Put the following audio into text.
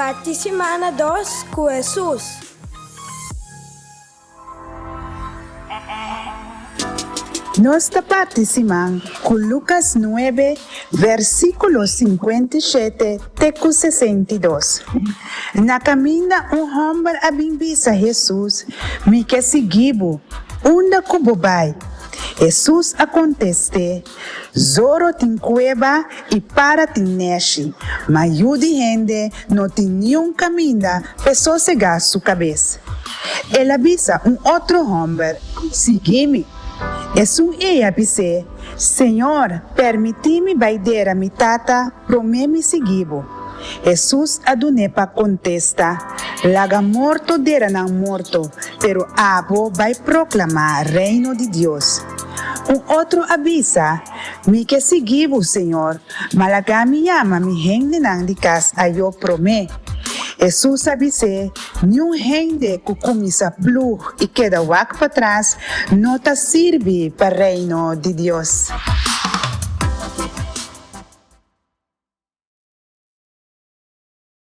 Parti simana dos ku Hesus. Nos ta parti siman ku Lukas nuebe, versíkulo 57 te ku 62. Na kaminda un hòmber a bin bisa Hesus, Mi ke sigui bo, unda ku bo bai? Hesus a kontest'é, Zoro tin kueba i para tin nèshi, ma yu di hende no tin niun kaminda p'e sosegá su kabes. El a bisa un otro hòmber, Sigui mi. Esun ei a bis'é, Señor, permití mi bai dera mi tata promé mi sigui bo. Hesus a dun'é pa kontesta, Laga morto dera nan morto, pero abo bai proklamá Reino di Dios. Un otro a bisa, Mi ke sigui bo, Señor, ma laga mi yama mi hendenan di kas ayó promé. Hesus a bis'é, Niun hende ku kuminsá plug i keda wak patras no ta sirbi pa Reino di Dios.